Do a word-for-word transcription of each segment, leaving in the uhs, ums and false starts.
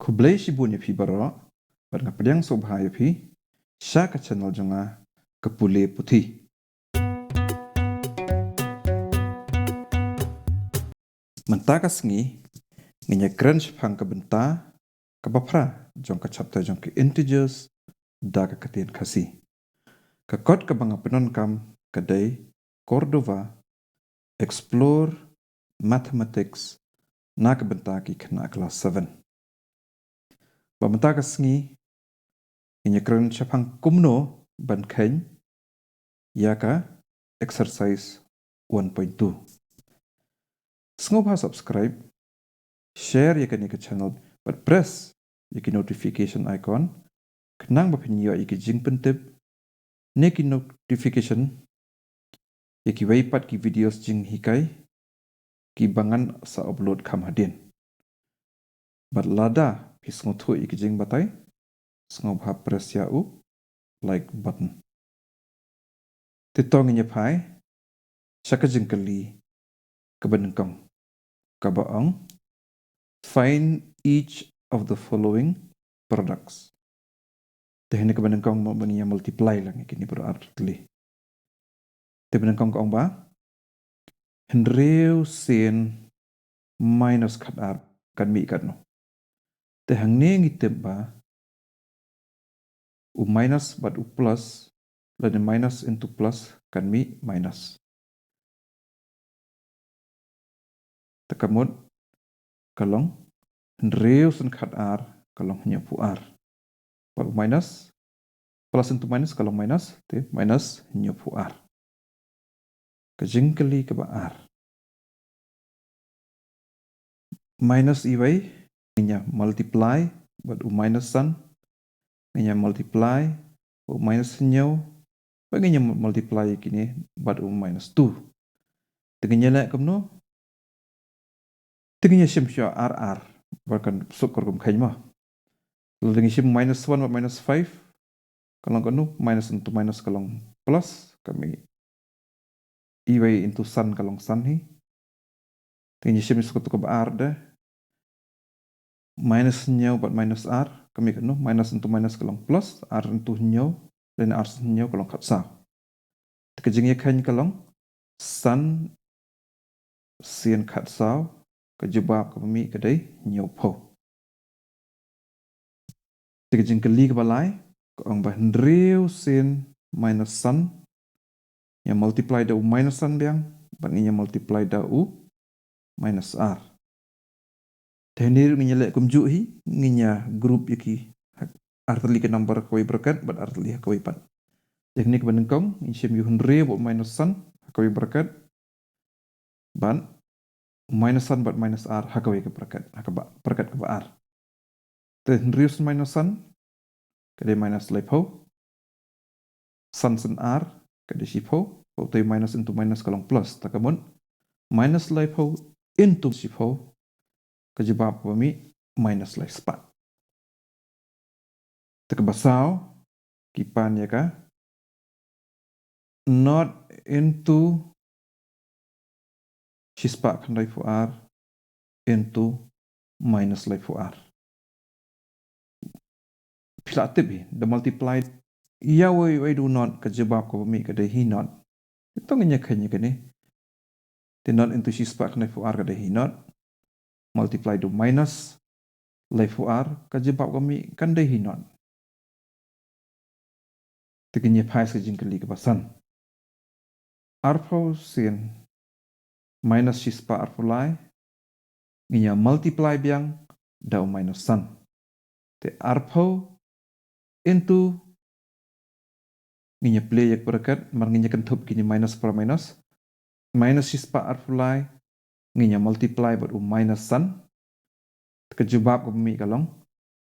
Khublei shibun ïa phi baroh, bad nga pdiang sngewbha ïa phi sha ka channel jong nga, Ka Pule Puthi. Mynta ka sngi ngin ïakren shaphang ka bynta kaba phra jong ka chapter jong ki integers da ka ktien Khasi. Ka kot kaba nga pyndonkam ka dei Cordova Explore Mathematics na ka bynta ki khynnah klas seven. Bad mynta ka sngi ngin ïakren shaphang kumno ban kheiñ ïa ka exercise one point two. Sngewbha subscribe, share ïa kane ka channel, bad press ïa ki notification icon, khnang ba phin ïoh ïa ki jingpyntip ne ki notification ïa kiwei pat ki videos jinghikai kiba ngan sa upload kham hadien. Bad lada phi sngewthuh ïa ki jingbatai, sngewbha press ïa u like button. Te to ngin ïa phai sha ka jingkylli kaba nyngkong, kaba ong, find each of the following products. Te hangne kaba nyngkong mo, ba ngin ïa multiply lang ïa kine baroh artylli. Te ba nyngkong ka ong ba hynriew sien minus khatar kan mih katno. Te hangne ngi tip ba u minus bad u plus, lane minus into plus kan mih minus. Te ka mut ka long hynriew sien khatar ka long hynñiewphew ar. Bad u minus, plus into minus ka long minus, te minus hynñiewphew ar. Ka jingkylli kaba ar. Minus iwei, ngin ïa multiply bad u minus san, ngin ïa multiply bad u minus hynñiew, bad ngin ïa multiply ïa kine bad u minus two. Te ngin ïa leh kumno? Te ngin ïa shim shuwa ar ar, ba kan suk ka rukom kheiñ mo. Lada ngi shim minus one bad minus five, ka long katno? Minus into minus ka long plus, ka mih iwei into san ka long san hi. Te ngin ïa shim suk katto kaba ar de. Minus hynñiew bad minus ar, ka mih katno? Minus into minus ka long plus, ar into hynñiew, lane ar sien hynñiew ka long khatsaw. Te ka jingïakheiñ ka long san sien khatsaw, ka jubab kaba mih ka dei hynñiewphew. Te ka jingkylli kaba lai, ka ong ba hynriew sien minus san, ïa multiply da u minus san biang, bad ngin ïa multiply da u minus ar. Te hangne ruh ngin ïa leh kumjuh hi, ngin ïa group ïa ki, artylli ki number ha kawei bracket bad artylli ha kawei pat. Te hangne kaba nyngkong ngin shim ïa u hynriew bad u minus san ha kawei bracket, bad u minus san bad minus ar ha kawei ka bracket, ha kaba, bracket kaba ar. Te hynriew sien minus san ka dei minus laiphew. San sien ar ka dei shiphew. Bad utai minus into minus ka long plus. Te ka mut minus laiphew into shiphew, ka jubab kaba mih minus laispah. Te kaba saw, ki pan ïa ka nought into shispah khyndaiphew ar into minus laiphew ar. Phi lah tip hi, da multiply ïa uwei uwei da u nought, ka jubab kaba mih ka dei hi nought. Te to ngin ïa kheiñ ïa kane. Te nought into shispah khyndaiphew ar ka dei hi nought. Multiply da u minus laiphew ar, ka jubab kaba mih kan dei hi nought. Te ngin ïa phai sha ka jingkylli kaba san. Arphew sien minus shispah arphew lai, ngin ïa multiply biang da u minus san. Te arphew into, ngin ïa plie ïa ka bracket, namar ngin ïa kynthup kine minus para minus. Minus shispah arphew lai, ngin ïa multiply bad u minus san. Te ka jubab kaba mih ka long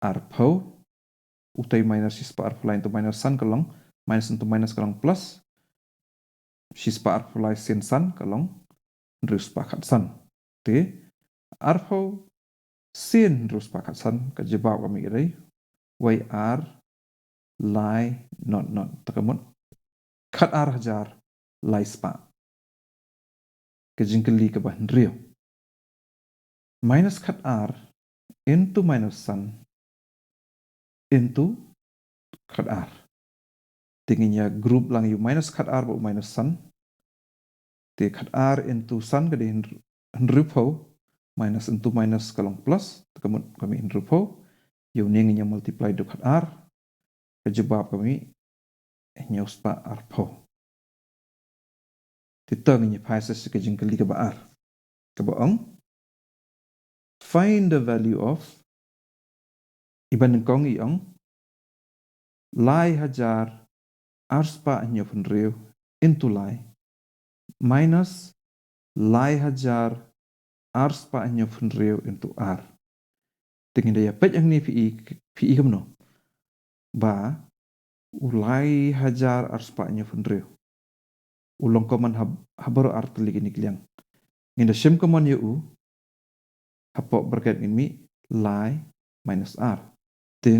arphew. Utai minus shispah arphew lai into minus san ka long, minus into minus ka long plus. Shispah arphew lai sien san ka long hynriew spah khatsan. Te arphew sien hynriew spah khatsan, ka jubab kaba mih ka dei wei ar lai nought nought. Te ka mut khatar hajar lai spah. Ka jingkylli kaba hynriew. Minus khatar into minus san into khatar. Te ngin ïa group lang ïa u minus khatar bad u minus san. Te khatar into san ka dei hynr-, hynriewphew, minus into minus ka long plus, te ka mut ka mih hynriewphew. Ïa une ngin ïa multiply da u khatar. Ka jubab ka mih hynñiew spah arphew. Te to ngin ïa phai sa sha ka jingkylli kaba ar. Kaba ong, find the value of, iba nyngkong i ong, lai hajar ar spah hynñiew hynriew into lai minus lai hajar ar spah hynñiew hynriew into ar. Te ngin da ïa peit hangne phi i, phi i kumno. Ba u lai hajar ar spah hynñiew hynriew u long common ha, ha baroh ar tylli kine ki liang. Ngin da shim common ïa u, hapoh bracket ngin mih lai minus ar. Te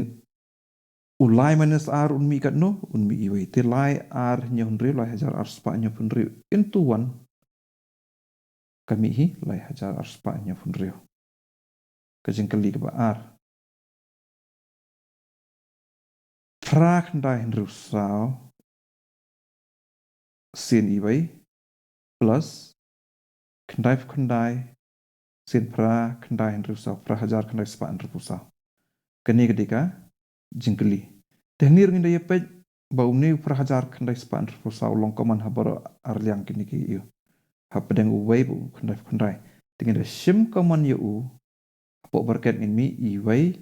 u lai minus ar un mih katno, un mih iwei. Te lai ar hynñiew hynriew, lai hajar ar spah hynñiew hynriew into one ka mih hi lai hajar ar spah hynñiew hynriew. Ka jingkylli kaba ar. Phra khyndai hynriew saw sien iwei plus khyndai phew khyndai sien phra khyndai hynriew saw, phra hajar khyndai spah hynriew phew saw. Kane ka dei ka jingkylli. Te hangne ruh ngin da ïa peit ba une u phra hajar khyndai spah hynriew phew saw u long common ha baroh ar liang kine ki ïa u. Hapdeng uwei bad u khyndai phew khyndai. Te ngin da shim common ïa u, hapoh bracket ngin mih iwei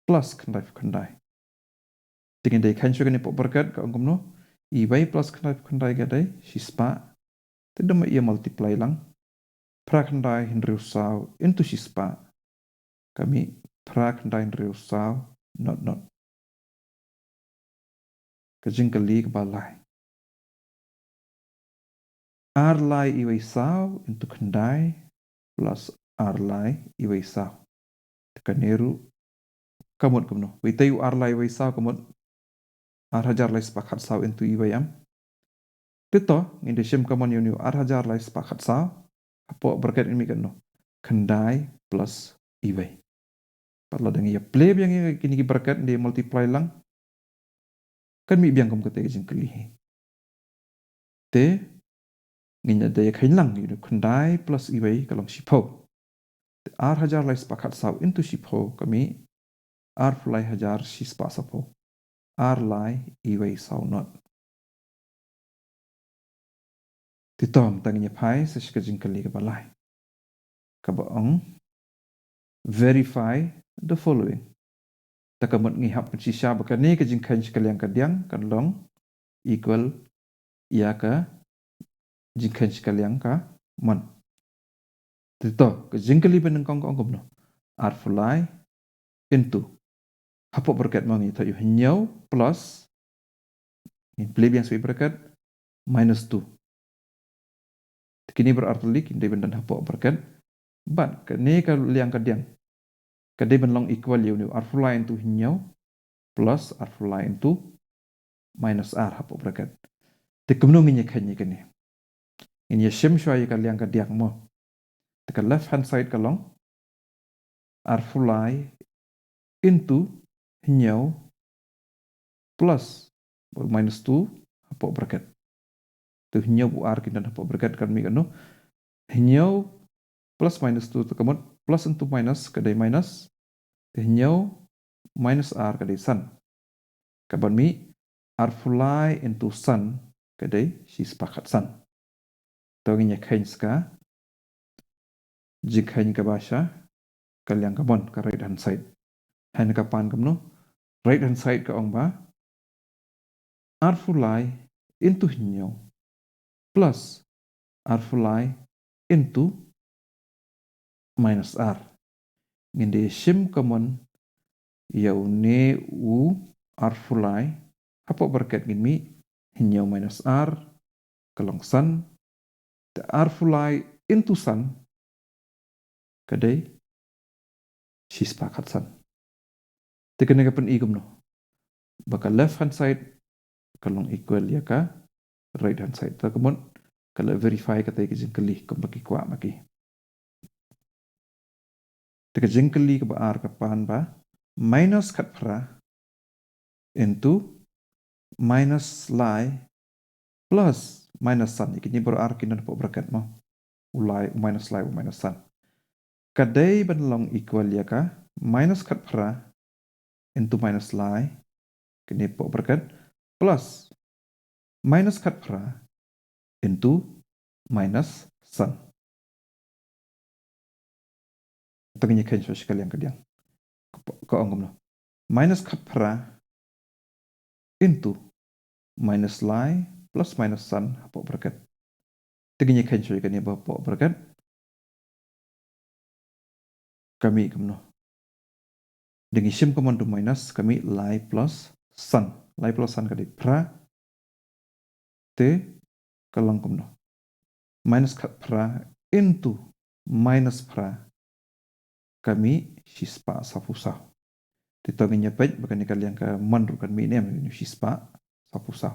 plus khyndai phew khyndai. Te ngin da ïa kheiñ shuwa kane hapoh bracket, ka ong kumno, iwei plus khyndai phew khyndai ka dei shispah. Te da ma ïa multiply lang. Phra khyndai hynriew saw into shispah ka mih phra khyndai hynriew saw not not. Ka jingkylli kaba lai. Ar lai iwei saw into khyndai plus ar lai iwei saw. Te kane ruh ka mut kumno. Wei te u ar lai iwei saw ka mut ar hajar lai spah khatsaw into iwei, em. Te to ngin da shim common ïa une u ar hajar lai spah khatsaw. Hapoh bracket ngin mih katno, khyndai plus iwei. Pat lada ngi ïa plie biang ïa kine ki bracket, ngin da multiply lang, kan mih biang kum kata ka jingkylli hi. Te ngin da ïa kheiñ lang, ïa une u khyndai plus iwei ka long shiphew. Te ar hajar lai spah khatsaw into shiphew ka mih arphew lai hajar shispah sawphew. Ar lai iwei saw not. Te to mynta ngin ïa phai sa sha ka jingkylli kaba lai. Kaba ong, verify the following. Te ka mut ngi hap pynshisha ba kane ka jingkheiñ sha ka liang ka diang kan long equal ïa ka jingkheiñ sha ka liang ka mon. Te to, ka jingkylli ba nyngkong ka ong kumno. Arphew lai into, hapoh bracket mo ngin ïa thoh ïa u hynñiew plus, ngin plie biang sa sha bracket, minus two. Te kine baroh ar tylli kin dei ban don hapoh bracket. Bad kane ka liang ka diang ka dei ban long equal ïa une u arphew lai into hynñiew plus arphew lai into minus ar hapoh bracket. Te kumno ngin ïa kheiñ ïa kane? Ngin ïa shim shuwa ïa ka liang ka diang mo. Te ka left hand side ka long arphew lai into hynñiew plus minus two hapoh bracket. Te hynñiew bad u ar kin don hapoh bracket, kan mih katno? Hynñiew plus minus two, te ka mut plus into minus ka dei minus. Te hynñiew minus ar ka dei san. Kaban mih arphew lai into san ka dei shispah khatsan. To ngin ïa kheiñ sa ka jingkheiñ kaba sha ka liang ka mon, ka right hand side. Hynrei ka pan kumno? Right hand side ka ong ba arphew lai into hynñiew plus arphew lai into minus ar. Ngin da shim common ïa une u arphew lai, hapoh bracket ngin mih hynñiew minus ar ka long san, te arphew lai into san ka dei shispah khatsan. Te kane ka pyni kumno? Ba ka left hand side ka long equal ïa ka right hand side. Te ka mut ka la verify kata ka jingkylli kumba ki kwah ma ki. Te ka jingkylli kaba ar ka pan ba minus khatphra into minus lai plus minus san. Ïa kine baroh ar kin don hapoh bracket mo. U lai, u minus lai, u minus san. Ka dei ban long equal ïa ka minus khatphra into minus lai, kine hapoh bracket, plus minus khatphra into minus san. Te ngin ïa kheiñ shuwa shi ka liang ka diang. Ka, ka ong kumno. Minus khatphra into minus lai plus minus san hapoh bracket. Te ngin ïa kheiñ shuwa ïa kane ba hapoh bracket. Ka mih kumno. Te ngi shim common to minus, ka mih lai plus san. Lai plus san ka dei phra. Te ka long kumno. Minus khatphra into minus phra, ka mih shispah sawphew saw. Te to ngin ïa peit ba kane ka liang ka mon ruh kan mih ne em, shispah sawphew saw.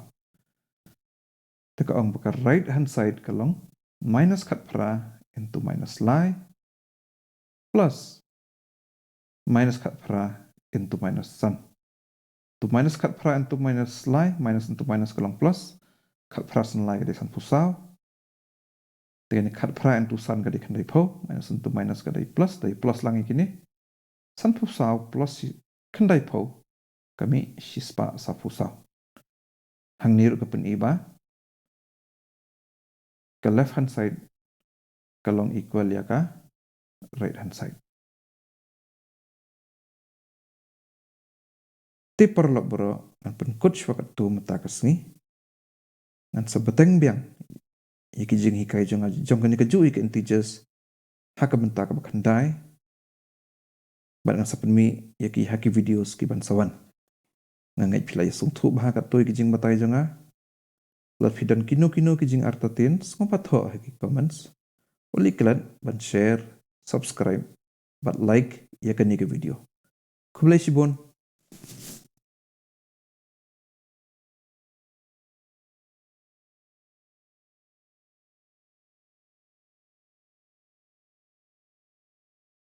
Te ka ong ba ka right hand side ka long minus khatphra into minus lai plus minus khatphra into minus san. To minus khatphra into minus lai, minus into minus ka long plus, khatphra san lai ka dei sanphew saw. Te kane khatphra into san ka dei khyndaiphew, minus into minus ka dei plus, dei plus lang ïa kine. Sanphew saw plus shi-, khyndaiphew, ka mih shispah sawphew saw. Hangne ruh ka pyni ba ka left hand side ka long equal ïa ka right hand side. Te paralok baroh, ngan pynkut shuwa katto mynta ka sngi. Ngan sa bteng biang ïa ki jinghikai jong nga jong kane kajuh ïa ki integers ha ka bynta kaba khyndai. Bad ngan sa pynmih ïa ki ha ki videos ki ban sa wan. Nga ngeit phi la ïa sngewthuh bha katto ïa ki jingbatai jong nga. Lada phi don kino kino ki jingartatien, sngewbha thoh ha ki comments. Ym leit klet ban share, subscribe bad like ïa kane ka video. Khublei shibun.